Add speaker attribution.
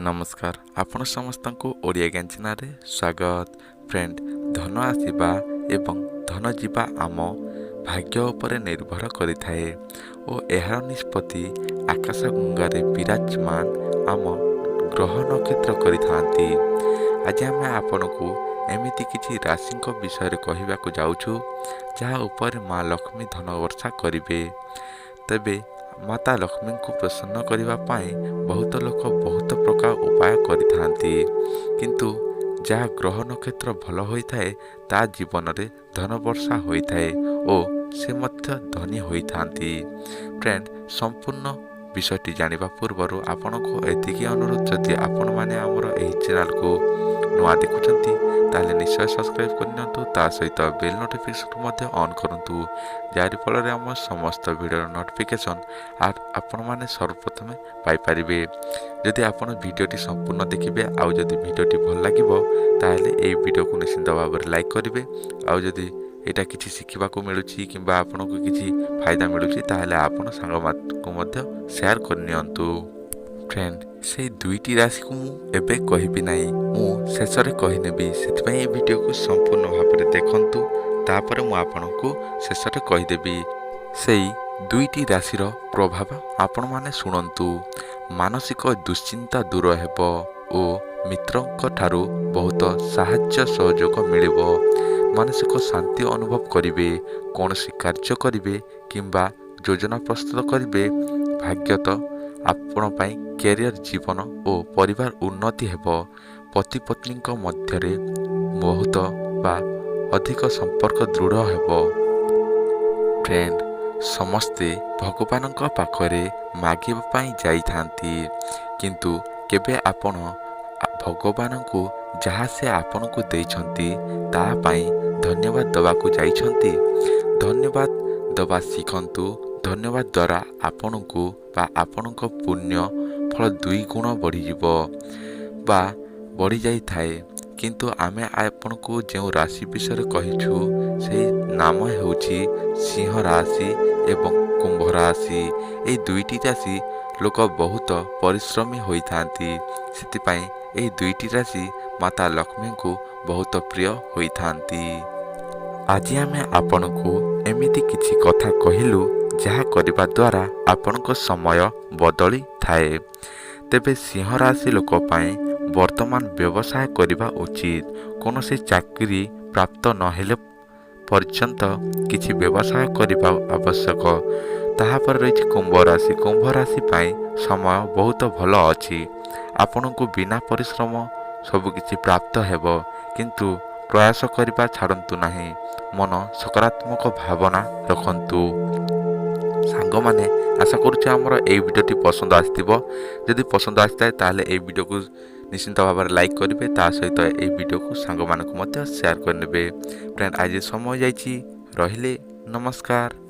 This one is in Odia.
Speaker 1: ନମସ୍କାର, ଆପଣ ସମସ୍ତଙ୍କୁ ଓଡ଼ିଆ ଜ୍ଞାନ ଚ୍ୟାନେଲରେ ସ୍ୱାଗତ। ଫ୍ରେଣ୍ଡ, ଧନ ଆସିବା ଏବଂ ଧନ ଯିବା ଆମ ଭାଗ୍ୟ ଉପରେ ନିର୍ଭର କରିଥାଏ ଓ ଏହାର ନିଷ୍ପତ୍ତି ଆକାଶ ଗଙ୍ଗାରେ ବିରାଜମାନ ଆମ ଗ୍ରହ ନକ୍ଷତ୍ର କରିଥାନ୍ତି। ଆଜି ଆମେ ଆପଣଙ୍କୁ ଏମିତି କିଛି ରାଶିଙ୍କ ବିଷୟରେ କହିବାକୁ ଯାଉଛୁ, ଯାହା ଉପରେ ମା ଲକ୍ଷ୍ମୀ ଧନ ବର୍ଷା କରିବେ। ତେବେ ମାତା ଲକ୍ଷ୍ମୀଙ୍କୁ ପ୍ରସନ୍ନ କରିବା ପାଇଁ ବହୁତ ଲୋକ ବହୁତ ପ୍ରକାର ଉପାୟ କରିଥାନ୍ତି, କିନ୍ତୁ ଯାହା ଗ୍ରହ ନକ୍ଷତ୍ର ଭଲ ହୋଇଥାଏ, ତା ଜୀବନରେ ଧନ ବର୍ଷା ହୋଇଥାଏ ଓ ସେ ମଧ୍ୟ ଧନୀ ହୋଇଥାନ୍ତି। ଫ୍ରେଣ୍ଡ, ସମ୍ପୂର୍ଣ୍ଣ ବିଷୟଟି ଜାଣିବା ପୂର୍ବରୁ ଆପଣଙ୍କୁ ଏତିକି ଅନୁରୋଧ, ଯଦି ଆପଣମାନେ ଆମର ଏହି ଚ୍ୟାନେଲକୁ ନୂଆ ଦେଖୁଛନ୍ତି, ତାହେଲେ ନିଶ୍ଚୟ ସବସ୍କ୍ରାଇବ୍ କରିନିଅନ୍ତୁ। ତା ସହିତ ବେଲ୍ ନୋଟିଫିକେସନ୍ ମଧ୍ୟ ଅନ୍ କରନ୍ତୁ, ଯାହାରି ଫଳରେ ଆମ ସମସ୍ତ ଭିଡ଼ିଓର ନୋଟିଫିକେସନ୍ ଆପଣମାନେ ସର୍ବପ୍ରଥମେ ପାଇପାରିବେ। ଯଦି ଆପଣ ଭିଡ଼ିଓଟି ସମ୍ପୂର୍ଣ୍ଣ ଦେଖିବେ ଆଉ ଯଦି ଭିଡ଼ିଓଟି ଭଲ ଲାଗିବ, ତାହେଲେ ଏହି ଭିଡ଼ିଓକୁ ନିଶ୍ଚିନ୍ତ ଭାବରେ ଲାଇକ୍ କରିବେ। ଆଉ ଯଦି ଏଇଟା କିଛି ଶିଖିବାକୁ ମିଳୁଛି କିମ୍ବା ଆପଣଙ୍କୁ କିଛି ଫାଇଦା ମିଳୁଛି, ତାହେଲେ ଆପଣ ସାଙ୍ଗମାନଙ୍କୁ ମଧ୍ୟ ସେୟାର କରିନିଅନ୍ତୁ। ଫ୍ରେଣ୍ଡ, ସେଇ ଦୁଇଟି ରାଶିକୁ ମୁଁ ଏବେ କହିବି ନାହିଁ, ମୁଁ ଶେଷରେ କହିନେବି। ସେଥିପାଇଁ ଏ ଭିଡ଼ିଓକୁ ସମ୍ପୂର୍ଣ୍ଣ ଭାବରେ ଦେଖନ୍ତୁ, ତାପରେ ମୁଁ ଆପଣଙ୍କୁ ଶେଷରେ କହିଦେବି ସେଇ ଦୁଇଟି ରାଶିର ପ୍ରଭାବ। ଆପଣମାନେ ଶୁଣନ୍ତୁ। ମାନସିକ ଦୁଶ୍ଚିନ୍ତା ଦୂର ହେବ ଓ ମିତ୍ରଙ୍କ ଠାରୁ ବହୁତ ସାହାଯ୍ୟ ସହଯୋଗ ମିଳିବ। ମାନସିକ ଶାନ୍ତି ଅନୁଭବ କରିବେ। କୌଣସି କାର୍ଯ୍ୟ କରିବେ କିମ୍ବା ଯୋଜନା ପ୍ରସ୍ତୁତ କରିବେ, ଭାଗ୍ୟ ତ ଆପଣ ପାଇଁ କ୍ୟାରିୟର, ଜୀବନ ଓ ପରିବାର ଉନ୍ନତି ହେବ। ପତି ପତ୍ନୀଙ୍କ ମଧ୍ୟରେ ବହୁତ ବା ଅଧିକ ସମ୍ପର୍କ ଦୃଢ଼ ହେବ। ଫ୍ରେଣ୍ଡ, ସମସ୍ତେ ଭଗବାନଙ୍କ ପାଖରେ ମାଗିବା ପାଇଁ ଯାଇଥାନ୍ତି, କିନ୍ତୁ କେବେ ଆପଣ ଭଗବାନଙ୍କୁ ଯାହା ସେ ଆପଣଙ୍କୁ ଦେଇଛନ୍ତି, ତା ପାଇଁ ଧନ୍ୟବାଦ ଦେବାକୁ ଯାଇଛନ୍ତି? ଧନ୍ୟବାଦ ଦେବା ଶିଖନ୍ତୁ। ଧନ୍ୟବାଦ ଦ୍ୱାରା ଆପଣଙ୍କୁ ବା ଆପଣଙ୍କ ପୁଣ୍ୟ ଫଳ ଦୁଇ ଗୁଣ ବଢ଼ିଯିବ ବା ବଢ଼ିଯାଇଥାଏ। କିନ୍ତୁ ଆମେ ଆପଣଙ୍କୁ ଯେଉଁ ରାଶି ବିଷୟରେ କହିଛୁ, ସେହି ନାମ ହେଉଛି ସିଂହ ରାଶି ଏବଂ କୁମ୍ଭ ରାଶି। ଏହି ଦୁଇଟି ରାଶି ଲୋକ ବହୁତ ପରିଶ୍ରମୀ ହୋଇଥାନ୍ତି। ସେଥିପାଇଁ ଏହି ଦୁଇଟି ରାଶି ମାତା ଲକ୍ଷ୍ମୀଙ୍କୁ ବହୁତ ପ୍ରିୟ ହୋଇଥାନ୍ତି। ଆଜି ଆମେ ଆପଣଙ୍କୁ ଏମିତି କିଛି କଥା କହିଲୁ, ଯାହା କରିବା ଦ୍ୱାରା ଆପଣଙ୍କ ସମୟ ବଦଳିଥାଏ। ତେବେ ସିଂହ ରାଶି ଲୋକ ପାଇଁ ବର୍ତ୍ତମାନ ବ୍ୟବସାୟ କରିବା ଉଚିତ। କୌଣସି ଚାକିରି ପ୍ରାପ୍ତ ନହେଲେ ପର୍ଯ୍ୟନ୍ତ କିଛି ବ୍ୟବସାୟ କରିବା ଆବଶ୍ୟକ। ତାହାପରେ ରହିଛି କୁମ୍ଭ ରାଶି। କୁମ୍ଭ ରାଶି ପାଇଁ ସମୟ ବହୁତ ଭଲ ଅଛି। ଆପଣଙ୍କୁ ବିନା ପରିଶ୍ରମ ସବୁକିଛି ପ୍ରାପ୍ତ ହେବ, କିନ୍ତୁ ପ୍ରୟାସ କରିବା ଛାଡ଼ନ୍ତୁ ନାହିଁ। ମନ ସକାରାତ୍ମକ ଭାବନା ରଖନ୍ତୁ। ସାଙ୍ଗମାନେ, ଆଶା କରୁଛି ଆମର ଏଇ ଭିଡ଼ିଓଟି ପସନ୍ଦ ଆସିଥିବ। ଯଦି ପସନ୍ଦ ଆସିଥାଏ, ତାହେଲେ ଏଇ ଭିଡ଼ିଓକୁ ନିଶ୍ଚିନ୍ତ ଭାବରେ ଲାଇକ୍ କରିବେ। ତା ସହିତ ଏଇ ଭିଡ଼ିଓକୁ ସାଙ୍ଗମାନଙ୍କୁ ମଧ୍ୟ ସେୟାର କରିନେବେ। ଫ୍ରେଣ୍ଡ, ଆଜି ସମୟ ଯାଇଛି, ରହିଲି, ନମସ୍କାର।